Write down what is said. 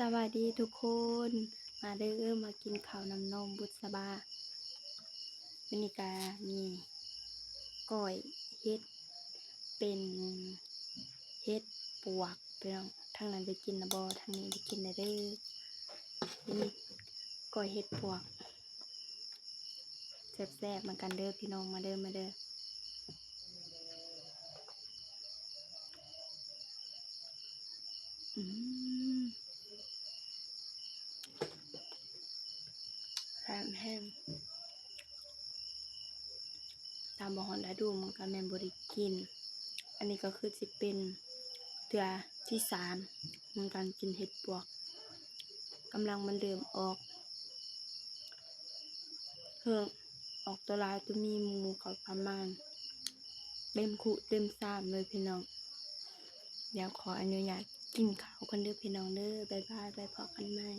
ສະບາຍດີທຸກຄົນ ມາເດີ ມາກິນເຂົ້ານຳນ້ອງບຸດສະບາ. ມື້ນີ້ກະມີກ້ອຍເຫັດ ເປັນເຫັດປວກພີ່ນ້ອງ. ທາງນັ້ນໄດ້ກິນລະບໍ່? ທາງນີ້ໄດ້ກິນແລ້ວເດີ. ກິນກ້ອຍເຫັດປວກ ແຊບໆ ນຳກັນເດີພີ່ນ້ອງ ມາເດີ ມາເດີ. ອືມ ແຊບແຮງ. ຕາມບໍ່ຮອດລະດູມັນກະແມ່ນບໍ່ໄດ້ກິນ. ອັນນີ້ກະຄືຊິເປັນເທື່ອທີສາມ ໃນການກິນເຫັດປວກ. ກຳລັງມັນເລີ່ມອອກ ເຮີ້ງ ອອກໂຕຫຼາຍໂຕມີໝູ່ເຂົ້າປະມານເຕັມຄຸເຕັມຊາມເລີຍພີ່ນ້ອງ. ດຽວຂໍອະນຸຍາດກິນເຂົ້າກ່ອນເດີພີ່ນ້ອງເດີ. ບາຍບາຍ ໄວ້ພໍ້ກັນໃໝ່.